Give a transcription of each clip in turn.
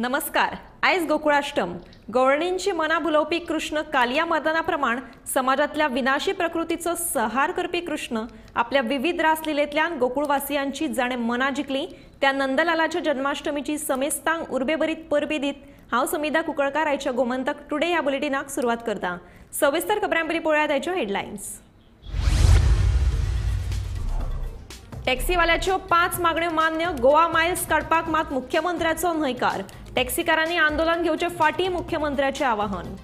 नमस्कार. आयज गोकुळाष्टम. गवळणींची मना भुलोवपी कृष्ण कालिया मर्दनाप्रमाण समाजातल्या विनाशी प्रकृतीचो संहार करपी कृष्ण आपल्या विविध रासलिलेंतल्यान गोकुळवासियांची जाणें मनां जिखली त्या नंदलालाच्या जन्माष्टमीची समेस्तांक उर्बेभरीत परबी दीत हांव समिधा कुंकळकार आयच्या गोमंतक टुडे ह्या बुलेटिनाक सुरवात करता. सविस्तर खबरां पयलीं पळोवया आयच्यो हेडलायन्स. टॅक्सीवाल्याच्यो 5 मागण्यो मान्य, गोवा मायल्स काडपाक मात मुख्यमंत्र्याचो न्हयकार. टॅक्सीकारांनी आंदोलन घेवचे फाटीं मुख्यमंत्र्याचें आवाहन.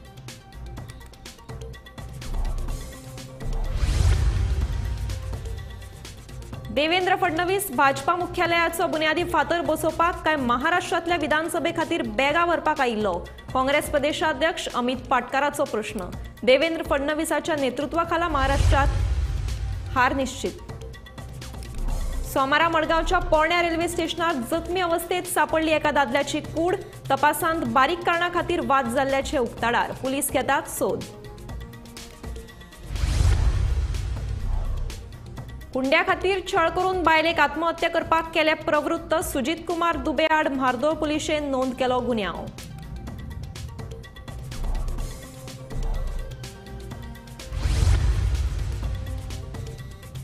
देवेंद्र फडणवीस भाजपा मुख्यालयाचो बुन्यादी फातर बसोवपाक काय महाराष्ट्रांतल्या विधानसभे खातीर बॅगां व्हरपाक आयिल्लो, काँग्रेस प्रदेशाध्यक्ष अमित पाटकाराचो प्रश्न. देवेंद्र फडणवीसाच्या नेतृत्वाखाला महाराष्ट्रात हार निश्चित. सोमारा मडगांवच्या पोरण्या रेल्वे स्टेशनार जखमी अवस्थेत सापडली एका दादल्याची कूड. तपासांत बारीक कारणा खातीर वाद जाल्ल्याचे उक्ताडार, पुलीस घेतात सोद. हुंड्या खातीर छळ करून बायलेक आत्महत्या करपाक केले प्रवृत्त सुजीत कुमार दुबे आड म्हार्दोळ पुलिशेन नोंद केलो गुन्यांव.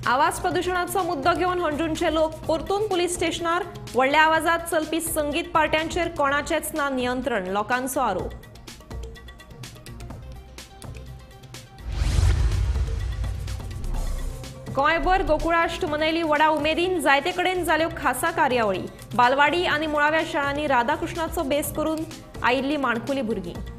आवाज प्रदुशणाचो मुद्दो घेवन हणजूणचे लोक परतून पुलीस स्टेशनार. व्हडल्या आवाजात चलपी संगीत पार्ट्यांचेर कोणाचेच ना नियंत्रण, लोकांचो आरोप. गोंयभर गोकुळाष्ट मनयली व्हडा उमेदीन, जायते कडेन जाल्यो खासा कार्यावळी. बालवाडी आनी मुळाव्या शाळांनी राधाकृष्णाचो बेस करून आयिल्ली माणकुली भुरगीं.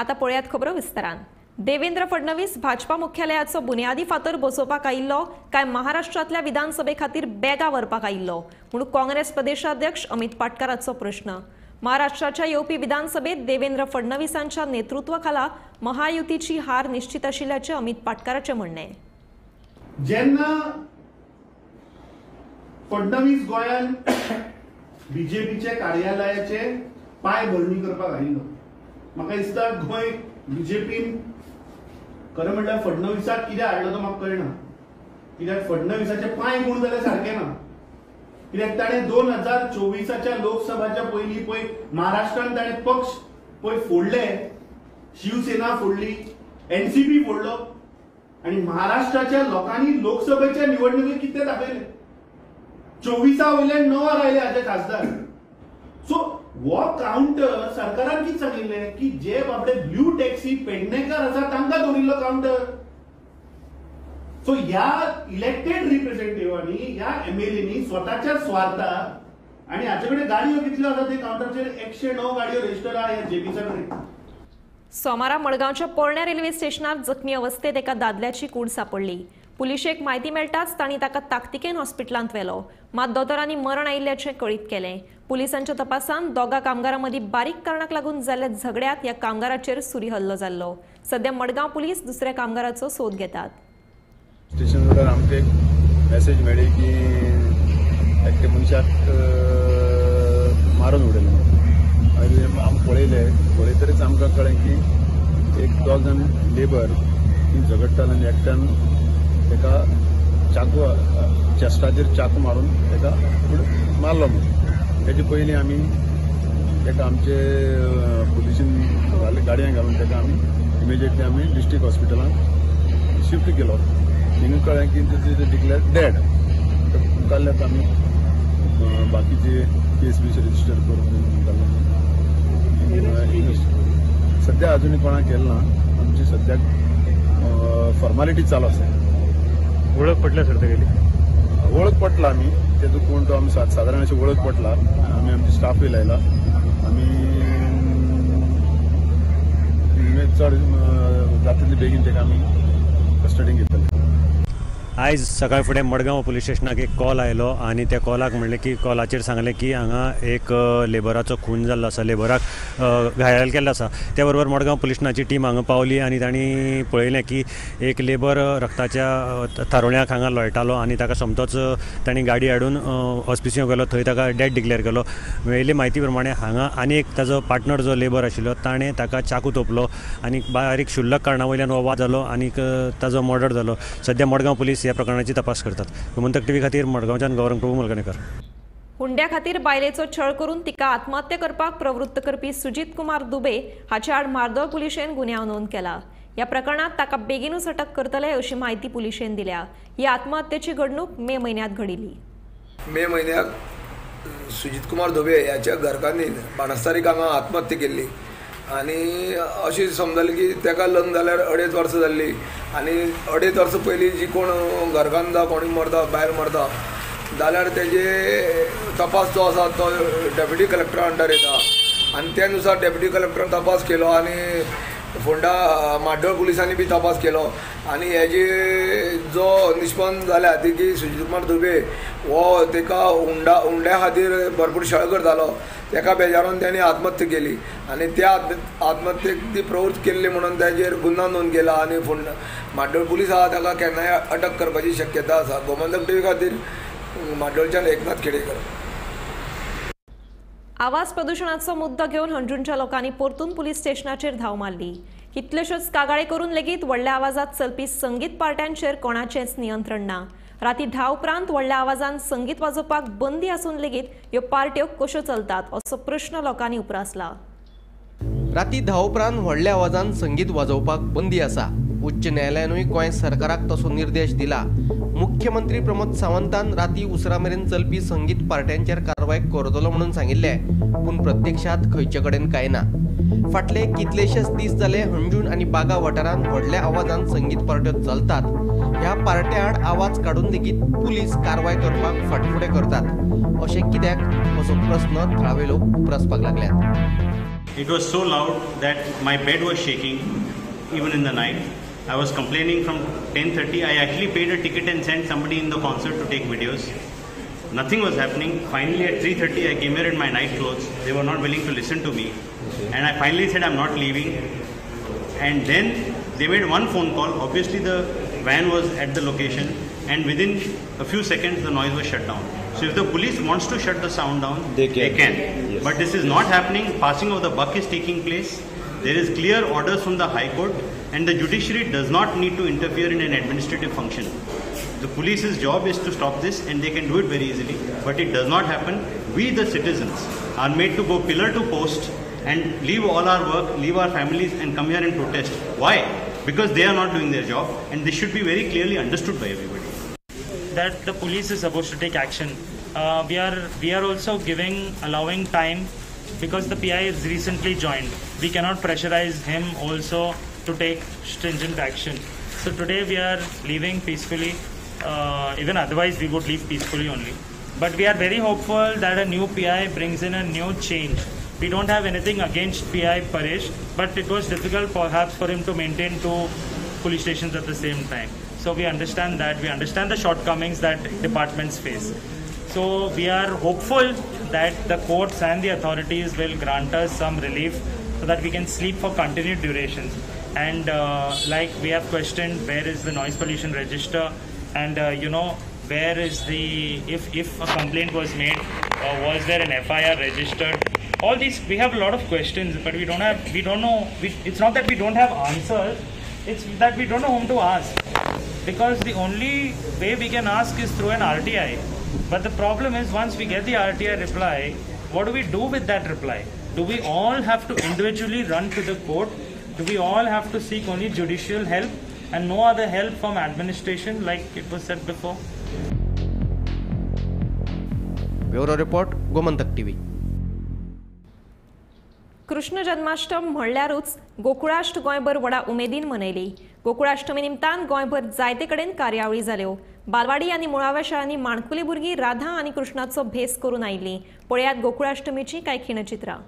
आता पळयात खबरो विस्तारान. देवेंद्र फडणवीस भाजपा मुख्यालयाचो बुन्यादी फातर बसोवपाक आयिल्लो काय महाराष्ट्रांतल्या विधानसभे खातीर बॅगां व्हरपाक आयिल्लो म्हणून काँग्रेस प्रदेशाध्यक्ष अमित पाटकाराचो प्रश्न. महाराष्ट्राच्या येवपी विधानसभेत देवेंद्र फडणवीसांच्या नेतृत्वाखाला महायुतीची हार निश्चित आशिल्ल्याचें अमित पाटकाराचें म्हणणें. जेन्ना फडणवीस गोंयांत बीजेपीच्या कार्यालयाचे पांय भरणी करपाक आयिल्लो, म्हाका दिसता गोंय बीजेपीन खरें म्हणल्यार फडणवीसाक कितें हाडलो तो म्हाका कळना. कित्याक फडणवीसाचे पांय कोण जाल्यार सारकें ना. कित्याक ताणें 2024 लोकसभाच्या पयलीं पळय महाराष्ट्रान ताणें पक्ष पळय फोडले, शिवसेना फोडली, एनसीपी फोडलो आनी महाराष्ट्राच्या लोकांनी लोकसभेच्या निवडणुकेत कितें दाखयलें, 24 वयल्यान 9 आयले हाजे खासदार. सो हो कावंटर सरकारान कितें सांगिल्लें की जे बाबडे ब्लू टॅक्सी पेडणेकर आसा तांकां दवरिल्लो कावंटर. सो ह्या इलेक्टेड रिप्रेझेंटेटिव्हांनी, ह्या एमएलएनी स्वताच्या स्वार्थाक, आनी हाचे कडेन गाडयो कितल्यो आसा ते कावंटरचेर 109 गाडयो रजिस्टर आहा ह्या जेपीसा कडेन. सोमारा मडगांवच्या पोरण्या रेल्वे स्टेशनार जखमी अवस्थेत एका दादल्याची कूड सापडली. पुलिशेक म्हायती मेळटाच तांणी ताका ताकतिकेन हॉस्पिटलांत व्हेलो, मात दोतोरांनी मरण आयिल्ल्याचें कळीत केलें. पुलिसांच्या तपासांत दोगा कामगारां मदीं बारीक कारणाक लागून जाल्ल्या झगड्यांत ह्या कामगाराचेर सुरी हल्लो जाल्लो. सध्या मडगांव पुलीस दुसऱ्या कामगाराचो सोद घेतात. स्टेशन वयल्यान आमकां एक मॅसेज मेळ्ळी की एकट्या मनशाक मारून उडयलें. मागीर आमी पळयलें, पळयतरीच आमकां कळ्ळें की एक दोग जाण लेबर ती झगडटाले आनी एकट्यान ताका चाकू चेस्टाचेर चाकू मारून ताका मारलो म्हणून. तेजे पयलीं आमी ताका आमचे पुलिशीन गाडयेन घालून ताका आमी इमिजिएटली आमी डिस्ट्रिक्ट हॉस्पिटलांत शिफ्ट केलो. थिंगा कळ्ळें की डिक्लेअर डेड. मुखाल्ल्याक आमी बाकीचे केस बीस रजिस्टर करून मुखाल्ल्यान सद्या अजूनय कोणाक केलें ना. आमची सद्याक फॉर्मालिटी चालू आसा. वळख पटल्या सर तेगेली? वळख पटला आमी तेजो कोण तो आमी सादारण अशी वळख पटला. आमी आमचे स्टाफूय लायला. आमी चड जाता बेगीन ताका आमी कस्टडीन घेतले. आयज सकाळ फुडें मडगांव पुलीस स्टेशनाक एक कॉल आयलो आनी त्या कॉलाक म्हणलें की कॉलाचेर सांगलें की हांगा एक लेबराचो खून जाल्लो आसा, लेबराक घायल केल्लो आसा. त्या बरोबर मडगांव पुलीस स्टेशनाची टीम हांगा पावली आनी तांणी पळयलें की एक लेबर रक्ताच्या थारोळ्याक हांगा लोळटालो आनी ताका सोमतोच तांणी गाडी हाडून हॉस्पिसियो गेलो, थंय ताका डेड डिक्लेअर केलो. मेळिल्ले म्हायती प्रमाणे हांगा आनी एक ताजो पार्टनर जो लेबर आशिल्लो ताणें ताका चाकू तोपलो आनी बारीक क्षुल्लक कारणा वयल्यान हो वाद जालो आनी ताजो मर्डर जालो. सद्या मडगांव पुलीस पुलीस ह्या प्रकरणाची तपास करतात. गोमंतक टीव्ही खातीर मडगांवच्यान गौरंग प्रभू मलगणेकर. हुंड्या खातीर बायलेचो छळ करून तिका आत्महत्या करपाक प्रवृत्त करपी सुजीत कुमार दुबे हाचे आड म्हार्दोळ पुलिशेन गुन्यांव नोंद केला. ह्या प्रकरणात ताका बेगीनूच अटक करतले अशी म्हायती पुलिशेन दिल्या. ही आत्महत्येची घडणूक मे म्हयन्यांत घडिल्ली. मे म्हयन्याक सुजीत कुमार दुबे ह्याच्या घरकान्नीन बाणस्तारीक हांगा आत्महत्या केल्ली आनी अशें समजलें की ताका लग्न जाल्यार 2.5 वर्सां जाल्लीं आनी 2.5 वर्सां पयलीं जी कोण घरकान्न जावं कोणी मरता बायल मरता जाल्यार तेजे तपास जो आसा तो डेप्युटी कलेक्टरा अंडर येता आनी त्या नुसार डेप्युटी कलेक्टरान तपास केलो आनी फोंडा म्हाड्डोळ पुलिसांनी बी तपास केलो आनी हेजे जो निष्पन्न जाल्या ती की सुजीत कुमार दुबे हो ताका हुंड्या खातीर भरपूर छळ करतालो, ताका बेजारून ताणें आत्महत्या केली आनी त्या आत्महत्येक ती प्रवृत्त केल्ली म्हणून ताजेर गुन्यांव नोंद केला आनी फोंडा म्हाड्डोळ पुलीस आहा ताका केन्नाय अटक करपाची शक्यता आसा. गोमंतक टीव्ही खातीर म्हाड्डोळच्यान एकनाथ खेडेकर. आवाज प्रदूषणाचो मुद्दो घेवन हणजूणच्या लोकांनी परतून पुलीस स्टेशनाचेर धांव मारली. कितल्योश्योच कागाळी करून लेगीत व्हडल्या आवाजात चलपी संगीत पार्ट्यांचेर कोणाचेंच नियंत्रण ना. राती 10 उपरांत व्हडल्या आवाजान संगीत वाजोवपाक बंदी आसून लेगीत ह्यो पार्ट्यो कश्यो चलतात असो प्रश्न लोकांनी उप्रासला. राती 10 उपरांत व्हडल्या आवाजान संगीत वाजोवपाक बंदी आसा. उच्च न्यायालयानूय गोंय सरकाराक तसो निर्देश दिला. मुख्यमंत्री प्रमोद सावंतान राती उसरा मेरेन चलपी संगीत पार्ट्यांचेर कारवाय करतलो म्हणून सांगिल्लें, पूण प्रत्यक्षात खंयचे कडेन कांय ना. फाटले कितलेशेच दीस जाले हणजूण आनी बागा वाठारांत व्हडल्या आवाजान संगीत पार्ट्यो चलतात. ह्या पार्ट्या आड आवाज काडून लेगीत पुलीस कारवाय करपाक फाटफुडें करतात अशें कित्याक असो प्रस्न थळावे लोक उप्रासपाक लागल्यात. It was so loud that my bed was shaking even in the night. I was complaining from 10:30. I actually paid a ticket and sent somebody in the concert to take videos. Nothing was happening. Finally at 3:30 I came here in my night clothes. They were not willing to listen to me. And I finally said I'm not leaving. And then they made one phone call. Obviously the van was at the location and within a few seconds the noise was shut down. So if the police wants to shut the sound down, they can. Yes. But this is not happening. Passing of the buck is taking place. There is clear orders from the High Court and the judiciary does not need to interfere in an administrative function. The police's job is to stop this and they can do it very easily, but it does not happen. We the citizens are made to go pillar to post and leave all our work, leave our families and come here and protest. Why? Because they are not doing their job and this should be very clearly understood by everybody. That the police is supposed to take action. We are also allowing time because the PI is recently joined. We cannot pressurize him also to take stringent action. So today we are leaving peacefully. Even otherwise we would leave peacefully only. But we are very hopeful that a new PI brings in a new change. We don't have anything against PI Paresh, but it was difficult perhaps for him to maintain 2 police stations at the same time. So we understand that. We understand the shortcomings that departments face. So we are hopeful that the courts and the authorities will grant us some relief so that we can sleep for continued durations. And like we have questioned, where is the noise pollution register, and where is the, if a complaint was made, was there an FIR registered? All these, we have a lot of questions, but we don't know, it's not that we don't have answers, it's that we don't know whom to ask. Because the only way we can ask is through an RTI. But the problem is, once we get the RTI reply, what do we do with that reply? Do we all have to individually run to the court? Do we all have to seek only judicial help and no other help from administration like it was said before? Bureau Report, Gomantak TV. Krishna Janmashtami म्हणल्यारूच गोकुळाष्ट गोंयभर व्हडा उमेदीन मनयली. गोकुळाष्टमी निमतान गोंयभर जायते कडेन कार्यावळी जाल्यो. बालवाडी आनी मुळाव्या शाळांनी माणकुली भुरगीं राधा आनी कृष्णाचो भेस करून आयिल्लीं. पळयात गोकुळाष्टमीची कांय खिणचित्रां.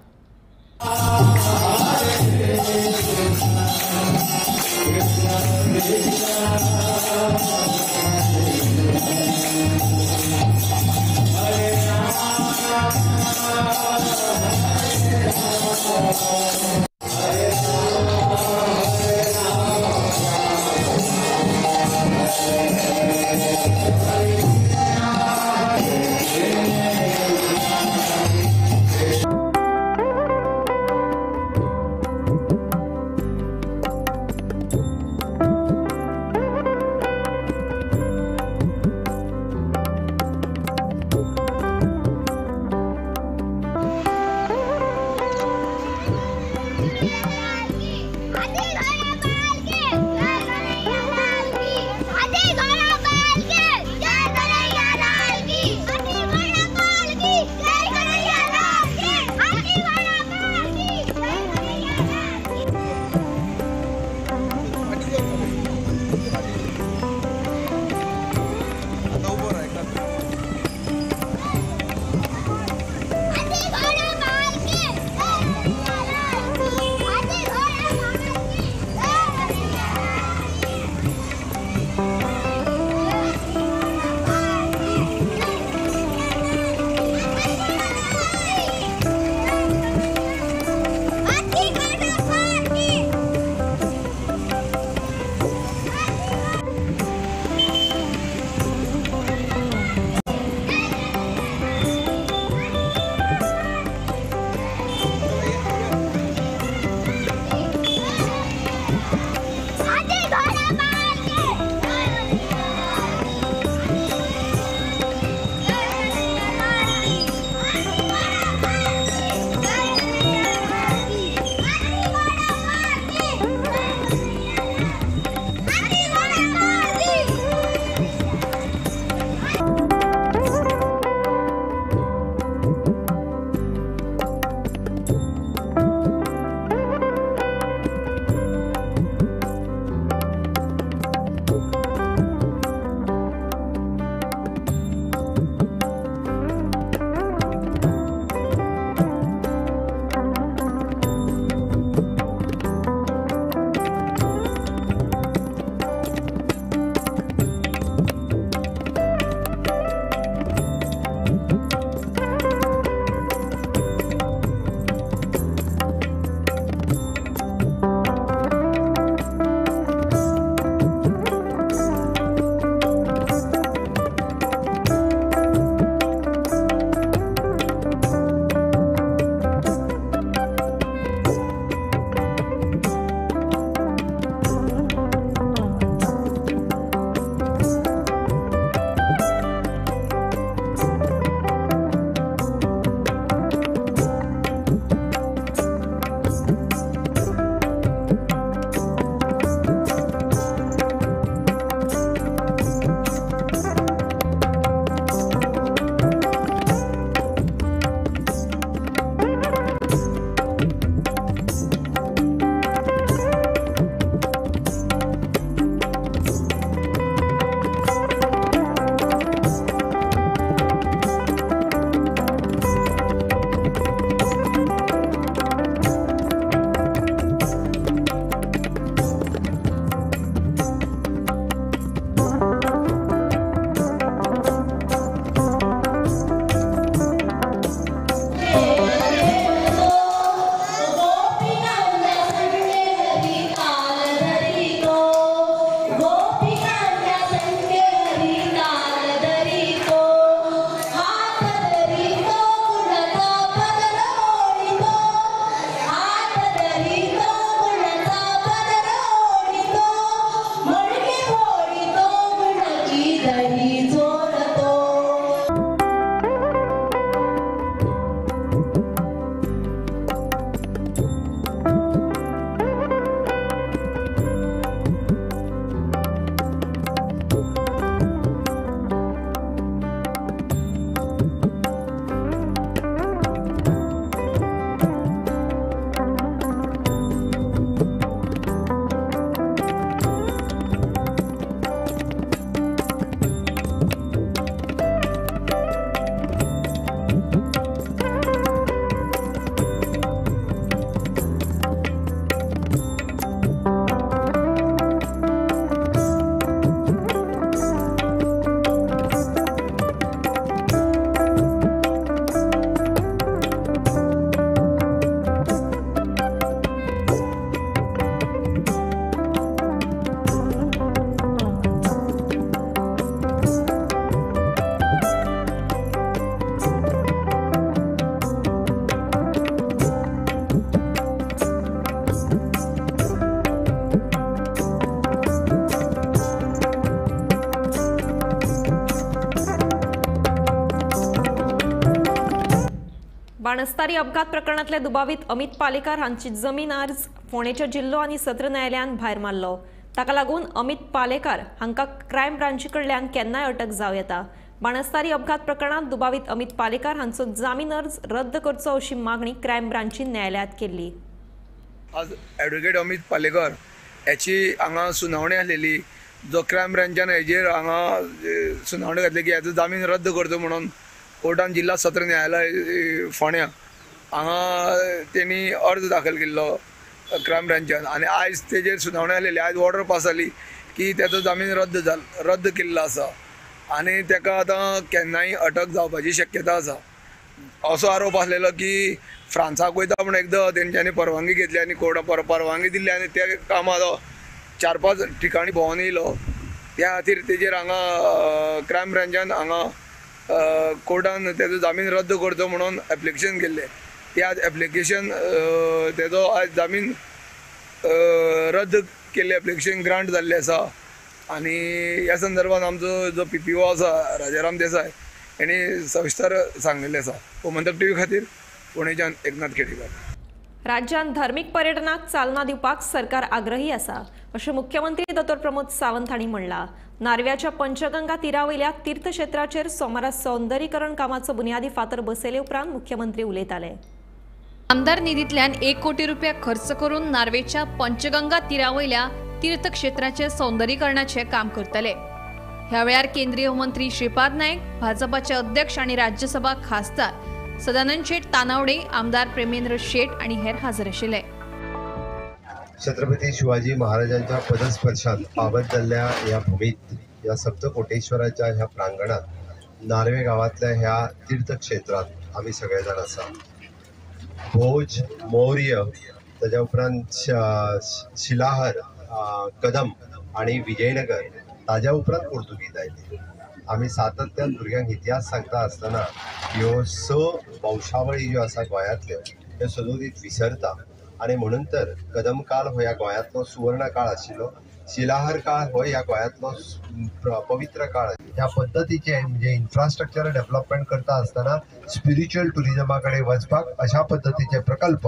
बाणस्तारी अपघात प्रकरणातल्या दुबावीत अमित पालेकार हांची जमीन अर्ज फोंडेच्या जिल्लो आनी सत्र न्यायालयान भायर मारलो। ताका लागून अमित पालेकार हांकां क्रायम ब्रांची कडल्यान केन्नाय अटक जावं येता। बाणस्तारी अपघात प्रकरणात दुबावीत अमित पालेकार हांचो जामीन अर्ज रद्द करचो अशी मागणी क्रायम ब्रांचीन न्यायालयात केल्ली। आज ॲडव्होकेट अमित पालेकर याची हांगा सुनावणी आसलेली, जो क्रायम ब्रांचान हेजेर हांगा सुनावणी घातली की हाचो जामीन रद्द करचो म्हणून कोर्टान जिल्हा सत्र न्यायालय फोंड्या हांगा तेणी अर्ज दाखल केल्लो क्रायम ब्रांचान आनी आयज तेजेर सुनावणी आसलेली। आयज ऑर्डर पास जाली की तेचो जामीन रद्द केल्लो आसा आनी तेका आतां केन्नाय अटक जावपाची शक्यता आसा। असो आरोप आसलेलो की फ्रांसाक वयता म्हूण एकदां तेंच्यांनी परवानगी घेतली आनी कोर्टान परवानगी दिल्ली आनी त्या कामाक 4-5 ठिकाणी भोंवन येयलो। त्या खातीर तेजेर हांगा क्रायम ब्रांचान हांगा कोर्टान तेजो जामीन रद्द करचो म्हणून एप्लिकेशन केल्लें। ते आज एप्लिकेशन तेजो आज जामीन रद्द केल्लें एप्लिकेशन ग्रांट जाल्लें आसा आनी ह्या संदर्भात आमचो जो PPO आसा राजाराम देसाय हेणी सविस्तर सांगलेलें आसा। गोमंतक टीव्ही खातीर पुणेच्यान एकनाथ खेडेकर। राज्यांत धार्मिक पर्यटनाक चालना दिवपाक सरकार आग्रही आसा अशें मुख्यमंत्री दोतोर प्रमोद सावंत हांणी म्हणलां। नार्व्याच्या पंचगंगा तिरावयल्या तीर्थक्षेत्राचेर सोमारा सौंदर्यीकरण कामाचो बुन्यादी फातर बसयले उपरांत मुख्यमंत्री उलयताले। आमदार निधींतल्यान 1 कोटी रुपया खर्च करून नार्वेच्या पंचगंगा तिरावयल्या तीर्थक्षेत्राचे सौंदर्यीकरणाचे काम करतले। ह्या वेळार केंद्रीय मंत्री श्रीपाद नायक, भाजपाचे अध्यक्ष आणि राज्यसभा खासदार सदानंद शेट तानावडे, आमदार प्रेमेंद्र शेट आणि हेर हजर आशिल्ले. छत्रपती शिवाजी महाराजांच्या पदस्पर्शात पावन जाल्ल्या ह्या भूमीत, ह्या सप्तकोटेश्वराच्या ह्या प्रांगणात, नार्वे गांवांतल्या ह्या तीर्थक्षेत्रात आमी सगळे जाण आसा. भोज, मौर्य, ताज्या उपरांत शिलाहर, कदम आनी विजयनगर, ताज्या उपरांत पोर्तुगीज आयले. आमी सातत्यान भुरग्यांक इतिहास सांगता आसतना ह्यो स वंशावळी ज्यो आसा गोंयांतल्यो त्यो सदोदीत विसरता आनी म्हणून तर कदम काळ हो ह्या गोंयांतलो सुवर्ण काळ आशिल्लो, शिलाहर काळ हो ह्या गोंयांतलो पवित्र काळ. ह्या पद्दतीचे म्हणजे इन्फ्रास्ट्रक्चर डेव्हलपमेंट करता आसतना स्पिरिच्युअल टुरिजमा कडेन वचपाक अशा पद्दतीचे प्रकल्प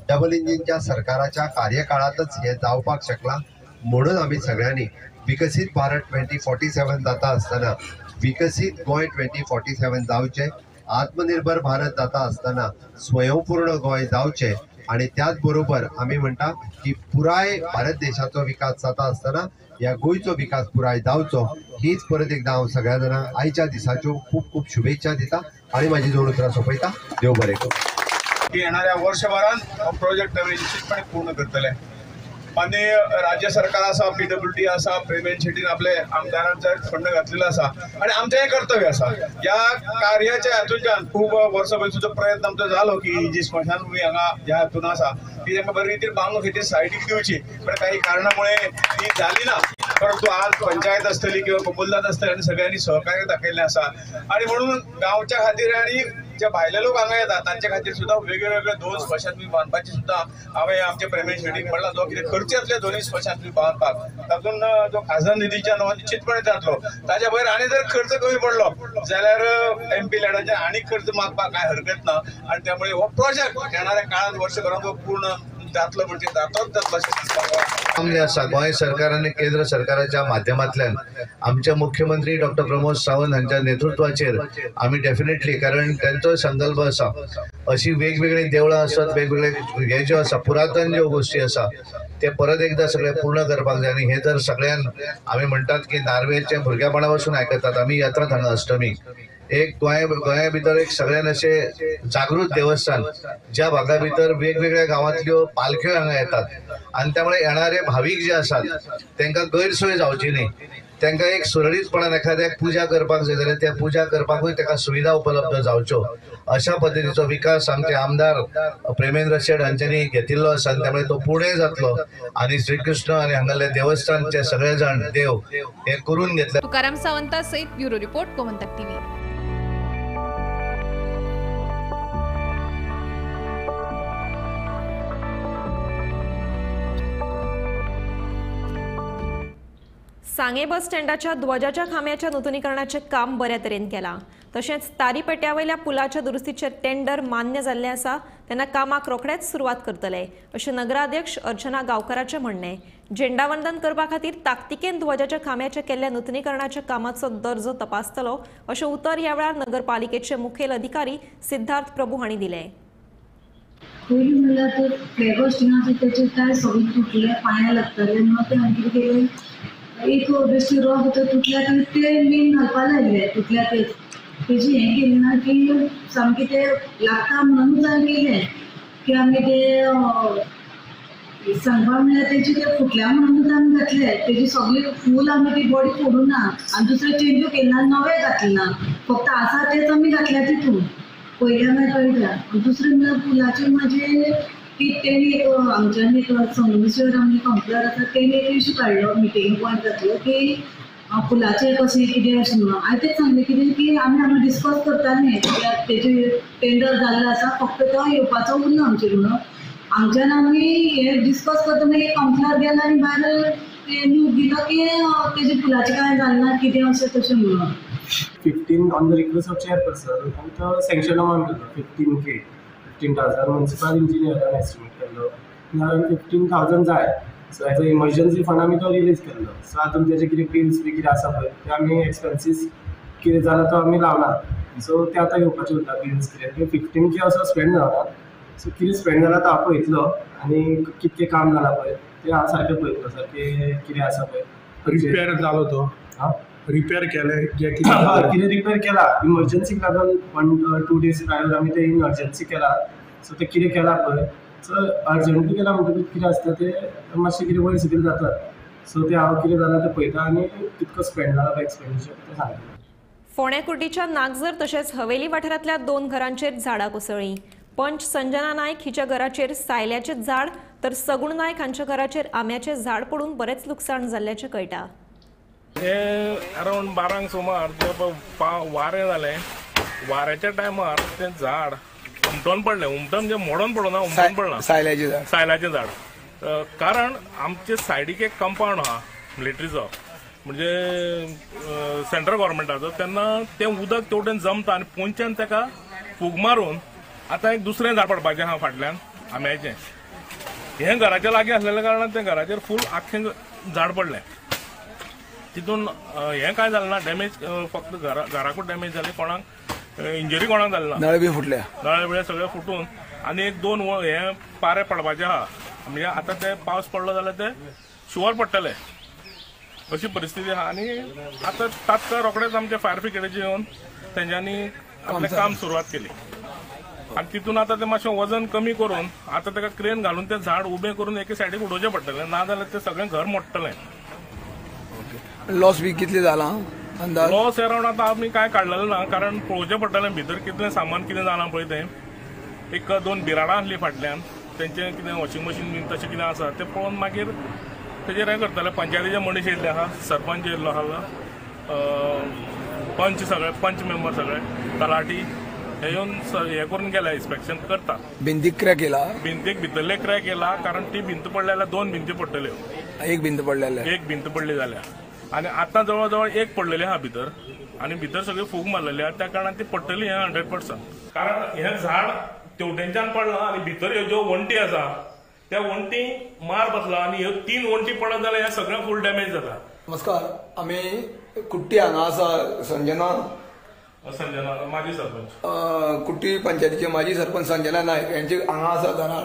डबल इंजिनच्या सरकाराच्या कार्यकाळांतच हे जावपाक शकला. म्हणून आमी सगळ्यांनी विकसीत भारत 2047 जाता आसतना विकसीत गोंय 2047 जावचें, आत्मनिर्भर भारत जाता आसतना स्वयंपूर्ण गोंय जावचें आनी त्याच बरोबर आमी म्हणटा की पुराय भारत देशाचो विकास जाता आसतना ह्या गोंयचो विकास पुराय जावचो. हीच परत एकदा हांव सगळ्या जाणांक आयच्या दिसाच्यो खूब खूब शुभेच्छा दिता आनी म्हाजी दोन उतरां सोंपयता. देव बरें करूं. येणाऱ्या वर्षभरात हो प्रोजेक्ट आमी निश्चितपणे पूर्ण करतले. माननीय राज्य सरकार आसा, पीडब्ल्यूडी आसा, प्रेमेंद्र शेटीन आपले आमदारांचा फंड घातलेलो आसा आनी आमचें हें कर्तव्य आसा. ह्या कार्याच्या हातूंतल्यान खूब वर्सां पयलीं सुद्दां प्रयत्न आमचो जालो की जी स्मशानभूमी हांगा ह्या हातून आसा ती तांकां बरे रितीन बांदून खातीर सायडीक दिवची, पण काही कारणामुळे ती जाली ना. परंतु आज पंचायत आसतली किंवा कबूलदाद आसतली आनी सगळ्यांनी सहकार्य दाखयल्लें आसा आनी म्हणून गांवच्या खातीर आनी जे भायले लोक हांगा येतात तांचे खातीर सुद्दां वेगळे दोन स्मशानभूमी बांदपाची सुद्दां हांवें आमच्या प्रेमेंद्र शेटीक म्हणलां, जो कितें खर्च येतले दोनूय स्मशानभूमी बांदपाक तातूंत जो खाजन निधीच्यान हो निश्चितपणे जातलो. ताच्या भायर आनी जर खर्च कमी पडलो जाल्यार एमपी लॅडाचे आनी खर्च मागपाक कांय हरकत ना आनी त्यामुळे हो प्रोजेक्ट येणाऱ्या काळात वर्षभरात पूर्ण जातलो म्हणजे जातोच जातलो अशें सांगपाक. आसा गोंय सरकार आनी केंद्र सरकाराच्या माध्यमांतल्यान आमचे मुख्यमंत्री डॉक्टर प्रमोद सावंत हांच्या नेतृत्वाचेर आमी डेफिनेटली, कारण तांचो संकल्प आसा अशी वेगवेगळी देवळां आसत, वेगवेगळे हे ज्यो आसा पुरातन ज्यो गोश्टी आसा ते परत एकदा सगळे पूर्ण करपाक जाय. आनी हे जर सगळ्यान आमी म्हणटात की नार्वेचे भुरग्यापणा पासून आयकतात, आमी येतात हांगा अष्टमीक, एक गोंया भितर एक सगळ्यान अशें जागृत देवस्थान ज्या भागा भितर वेगवेगळ्या गांवांतल्यो पालख्यो हांगा येतात आनी त्यामुळे येणारे भावीक जे आसात तांकां गैरसोय जावची न्ही, तांकां एक सुरळीतपणान एखाद्याक पुजा करपाक जाय जाल्यार त्या पुजा करपाकूय ताका सुविधा उपलब्ध जावच्यो अशा पद्दतीचो विकास आमचे आमदार प्रेमेंद्र शेट हांच्यांनी घेतिल्लो आसा आनी त्यामुळे तो पुणे जातलो आनी श्रीकृष्ण आनी हांगाले देवस्थानचे सगळे जाण देव हे करून घेतले. तुकाराम सावंता सहित ब्युरो रिपोर्ट, गोमंतक टीव्ही. सांगे बस स्टँडाच्या ध्वजाच्या खांब्याच्या नुतनीकरणाचें काम बऱ्या तरेन केलां. तशेंच तारीपेट्यावयल्या पुलाच्या दुरुस्तीचें टेंडर मान्य जाल्लें आसा तेन्ना कामाक रोखडेच सुरवात करतले अशें नगराध्यक्ष अर्चना गांवकाराचें म्हणणें. झेंडावंदन करपा खातीर ताकतिकेन ध्वजाच्या खांब्याच्या केल्ल्या नुतनीकरणाच्या कामाचो दर्जो तपासतलो अशें उतर ह्या वेळार नगरपालिकेचे मुखेल अधिकारी सिद्धार्थ प्रभू हांणी दिलें. पयलीं म्हणल्यार ते फ्लॅग होस्टिंगाचे तेचे काय सगळें तुटले, पांयां लागताले म्हणून ते हांवें कितें केलें, एक बेश्टी रोग तो तुटल्या ते मेन घालपा लायले, तुटल्या तेच तेजी हें केलें ना की सामकें ते लागता म्हणूनच हांवें केलें की आमी ते सांगपा म्हणल्यार तेजी ते फुटल्या म्हणूनच आमी घातले, तेजी सगळी फूल आमी ती बॉडी फोडूं ना आनी दुसरें चेंजूय केलें ना, नवें घातलें ना, फक्त आसा तेच आमी घातल्या तितून पयलें मागीर कळटा. दुसरें म्हणल्यार फुलाचें म्हाजें की तेणी एक आमच्यान एक संगमेश्वर आमचे कावन्सिलर आसा तेणी एक इशू काडलो, मिटींग पॉयंट घातलो की फुलाचें कशें कितें अशें म्हणून. हांवें तेच सांगलें कितें की आमी हांगा डिस्कस करताले तेजें टेंडर जाल्लें आसा, फक्त तो येवपाचो उरलो आमचेर म्हणून आमच्यान आमी हें डिस्कस करता मागीर एक कावन्सिलर गेलो आनी भायर न्यूज दिलो की तेजें फुलाचें कांय जालें ना कितें अशें तशें म्हणून. 15 on the request of chairperson आनी तो सँक्शन अमावंट केलो 15K, 15,000 municipal इंजिनियरान एस्टिमेट केल्लो 15,000 जाय. So as a emergency fund आमी तो रिलीज केल्लो. सो आतां तेजे कितें बिल्स बी कितें आसा पळय ते आमी एक्सपेन्सीस कितें जाला तो आमी लावना. सो ते आतां येवपाचे उरता बिल्स कितें 15K असो स्पेंड जावना. सो कितें स्पेंड जाला तो हांव पळयतलो आनी कितकें काम जालां पळय तें हांव सारकें पळयतलो, सारकें कितें आसा पळय. रिपेर जालो तो? हां, रिपेर केले जे कितें कितें रिपेर केला इमर्जन्सीक लागून 1-2 days prior आमी ते इमर्जन्सी केला. सो ते कितें केला पळय, सो अर्जंटली केला म्हणटकूच कितें आसता ते मातशें कितें वयर सकयल जाता. सो ते हांव कितें जालां तें पळयता आनी कितको स्पेंड जाला तो एक्सपेंडिचर तें सांगता. फोंड्या कुर्डीच्या नागझर तशेंच हवेली वाठारांतल्या 2 घरांचेर झाडां कोसळ्ळीं. पंच संजना नायक हिच्या घराचेर सायल्याचें झाड तर सगुण नायक हांच्या घराचेर आंब्याचें झाड पडून बरेंच लुकसाण जाल्ल्याचें कळटा. हे अरावंड 12 सुमार जे वारें जालें, वाऱ्याच्या टायमार तें झाड उमटोन पडलें. उमटोन जे मोडोन पडना, उमटोन पडलां सायल्याचें झाड. सायल्याचें झाड, कारण आमचे सायडीक एक कंपावंड आहा मिलिटरीचो, म्हणजे सेंट्रल गव्हर्मेंटाचो. तेन्ना तें उदक तेवटेन जमता आनी पोंच्यान ताका फूग मारून आतां एक दुसरें झाड पडपाचें आहा फाटल्यान आंब्याचें. हें घराच्या लागीं आसलेल्या कारणान तें घराचेर फूल आख्खें झाड पडलें. तितून हें कांय जालें ना डॅमेज, फक्त घराकूच डॅमेज जाली, कोणाक इंजरी कोणाक जाली ना. नळे बी फुटले, नळे बिळे सगळे फुटून आनी 1-2 हे पारे पडपाचे आहा. म्हणजे आतां ते पावस पडलो जाल्यार ते शुवर पडटले अशी परिस्थिती आहा. आनी आतां तात्काळ रोखडेच आमचे फायर ब्रिगेडाचे येवन तेंच्यांनी आपलें काम सुरवात केली आनी तितून आतां तें मातशें वजन कमी करून आतां ताका क्रेन घालून तें झाड उबें करून एके सायडीक उडोवचें पडटलें, ना जाल्यार तें सगळें घर मोडटलें. लॉस बी कितले जाला अंदाज? लॉस अरावंड आतां आमी कांय काडलेलें ना, कारण पळोवचें पडटलें भितर कितलें सामान कितें जालां पळय तें. 1-2 बिराडां आसलीं फाटल्यान, तेंचें कितें वॉशिंग मशीन बीन तशें कितें आसा तें पळोवन मागीर तेजेर हें करतले. पंचायतीचे मनीस येयल्ले आहा, सरपंच येयल्लो आहा, पंच सगळे, पंच मेंबर सगळे, तलाठी हे येवन हें करून गेले, इन्स्पेक्शन करता. भिंतीक क्रॅक येयला? भिंतीक भितरले क्रॅक येयला, कारण ती भिंत पडली जाल्यार 2 भिंती पडटल्यो. एक भिंत पडलेली, एक भिंत पडली जाल्यार आनी आतां जवळ जवळ एक पडलेली आहा भितर आनी भितर सगळी फूग मारलेली आहा, त्या कारणान ती पडटली हें 100%. कारण हें झाड तेवटेनच्यान पडलां आनी भितर ह्यो ज्यो वण्टी आसा त्या वण्टी मार बसला आनी ह्यो 3 वण्टी पडत जाल्यार हें सगळें फूल डॅमेज जाता. नमस्कार, आमी कुट्टी हांगा आसा संजना संजना माजी सरपंच, कुट्टी पंचायतीचे माजी सरपंच संजना नायक यांचे हांगा आसा घरान.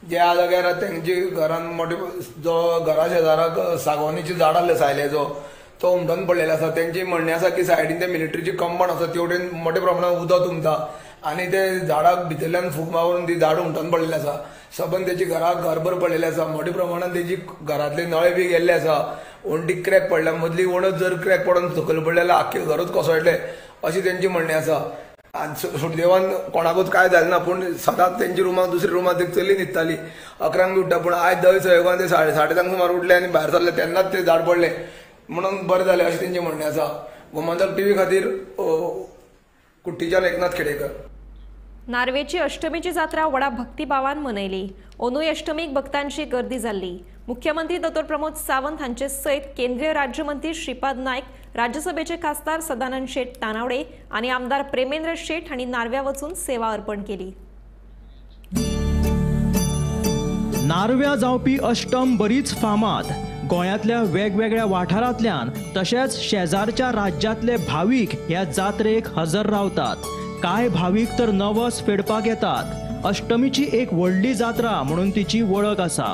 ज्या जाग्यार तेंचे घरान मोठे जो घरा शेजाराक सागवानीचें झाड आसलें सायल्याचो, तो उमटून पडलेलो आसा. तेंची म्हणणें आसा की सायडीन ते मिलिटरीची कंपाउंड आसा तेवटेन मोठ्या प्रमाणात उदक तुमता आनी ते झाडाक भितरल्यान फूक मारून ती झाड उमटून पडलेलें आसा. सबंद तेची घराक घरभर पडलेलें आसा. मोठ्या प्रमाणात तेजी घरांतले नळे बी गेल्ले आसा, वण्टीक क्रॅक पडल्या, मदली वणत जर क्रॅक पडून सकयल पडले जाल्यार आख्खें घरूच कोसळटलें अशी तेंची म्हणणें आसा. आनी सुखदेवान कोणाकूच कांय जालें ना, पूण सदांच तेंच्या रुमाक दुसऱ्या रुमांत एक चली न्हिदताली, 11 बी उठ्ठा, पूण आयज दर सहयोगान ते 7:30 सुमार उठले आनी भायर सरले तेन्नाच ते झाड पडलें म्हणून बरें जालें अशें तेंचें म्हणणें आसा. गोमंतक टीव्ही खातीर कुट्टीच्यान एकनाथ खेडेकर. नार्वेची अष्टमीची जात्रा व्हडा भक्तिभावान मनयली. अंदूय अष्टमीक भक्तांची गर्दी जाल्ली. मुख्यमंत्री दोतोर प्रमोद सावंत हांचे सयत केंद्रीय राज्यमंत्री श्रीपाद नायक, राज्यसभेचे खासदार सदानंद शेट तानावडे आनी आमदार प्रेमेंद्र शेट हांणी नार्व्या वचून सेवा अर्पण केली. नार्व्या जावपी अष्टम बरीच फामाद. गोंयांतल्या वेगवेगळ्या वाठारांतल्यान तशेंच शेजारच्या राज्यांतले भावीक ह्या जात्रेक हजर रावतात. कांय भावीक तर नवस फेडपाक येतात. अष्टमीची एक व्हडली जात्रा म्हणून तिची वळख आसा.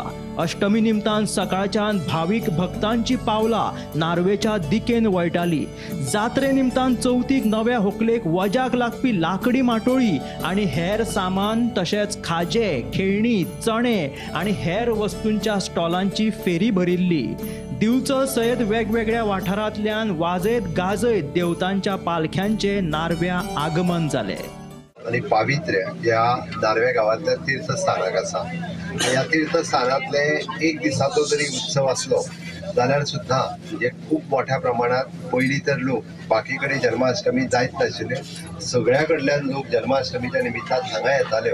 अष्टमी निमतान सकाळच्यान भावीक भक्तांची पावलां नार्वेच्या दिकेन वळटाली. जात्रे निमतान चवथीक नव्या होकलेक वज्याक लागपी लाकडी माटोळी आनी हेर सामान तशेंच खाजें, खेळणी, चणे आनी हेर वस्तूंच्या स्टॉलांची फेरी भरिल्ली. दिवचल सयत वेगवेगळ्या वाठारांतल्यान वाजयत गाजयत देवतांच्या पालख्यांचे नार्व्या आगमन जालें. आनी पावित्र्य ह्या नार्वे गांवांतल्या तीर्थस्थानाक आसा. ह्या तीर्थस्थानांतले एक दिसाचो जरी उत्सव आसलो जाल्यार सुद्दां म्हणजे खूब मोठ्या प्रमाणात पयलीं तर लोक बाकी कडेन जन्माष्टमी जायत नाशिल्ले, सगळ्या कडल्यान लोक जन्माष्टमीच्या निमित्तान हांगा येताले.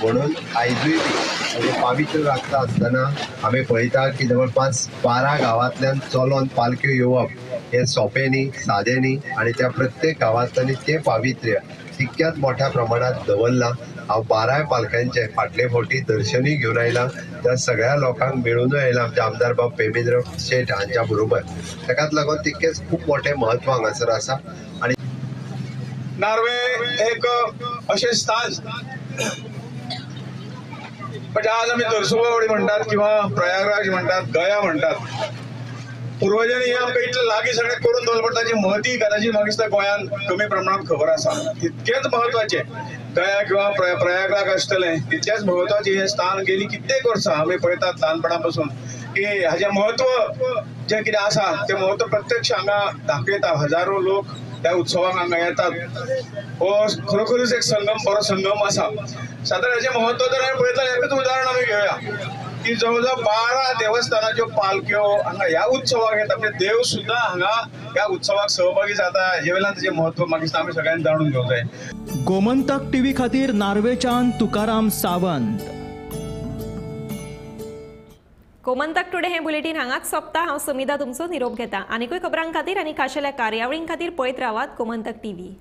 म्हणून आयजूय बी म्हणजे पावित्र्य राखता आसतना आमी पळयता की जवळपास 12 गांवांतल्यान चलोन पालख्यो येवप हें सोंपें न्ही, सादें न्ही. आनी त्या प्रत्येक गांवांतल्यानी तें पावित्र्य तितक्याच मोठ्या प्रमाणात दवरलां. हांव 12 पालख्यांचे फाटले फावटी दर्शनूय घेवन आयलां, त्या सगळ्या लोकांक मेळूनय आयलां आमचे आमदार बाब प्रेमेंद्र शेट हांच्या बरोबर. ताकाच लागून तितकेंच खूब मोठें म्हत्व हांगासर आसा. आनी नार्वे एक अशें स्थान म्हणजे आज आमी नरसोबावाडी म्हणटात किंवा प्रयागराज म्हणटात, गया म्हणटात, पुर्वजांनी हें आमकां इतलें लागीं सगळें करून दवरलें, पण ताची महती कदाचित म्हाका दिसता गोंयांत कमी प्रमाणांत खबर आसा. तितकेंच म्हत्वाचें गया किंवा प्रयागराज आसतलें तितकेंच म्हत्वाचें हें स्थान गेली कित्येक वर्सां आमी पळयतात ल्हानपणा पासून की हाजें म्हत्व जें कितें आसा तें म्हत्व प्रत्यक्ष हांगा दाखयता. हजारो लोक त्या उत्सवाक हांगा येतात. हो खरोखरीच एक संगम, बरो संगम आसा. सादारण हाजें म्हत्व जर आमी पळयता, एकूच उदाहरण आमी घेवया की जवळ जवळ 12 देवस्थानाच्यो पालख्यो हांगा ह्या उत्सवाक येता, म्हणजे देव सुद्दां हांगा ह्या उत्सवाक सहभागी जाता. हेजे वयल्यान तेजें म्हत्व म्हाका दिसता आमी सगळ्यांनी जाणून घेवंक जाय. गोमंतक टीव्ही खातीर नार्वेच्यान तुकाराम सावंत. गोमंतक टुडे हे बुलेटीन हांगाच सोंपता. हांव समिधा तुमचो निरोप घेता. आनीकूय खबरां खातीर आनी खाशेल्या कार्यावळीं खातीर पळयत रावात गोमंतक टीव्ही.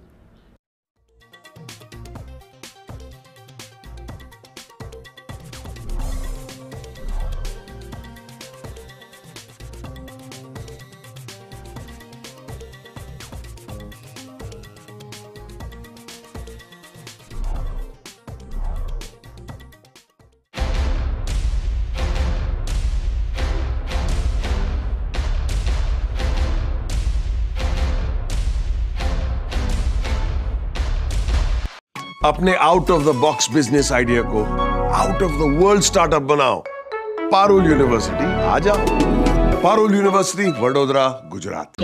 अपने out of the box business idea को out of the world startup बनाओ. पारुल यूनिवर्सिटी आ जाओ. पारुल यूनिवर्सिटी, वडोदरा, गुजरात.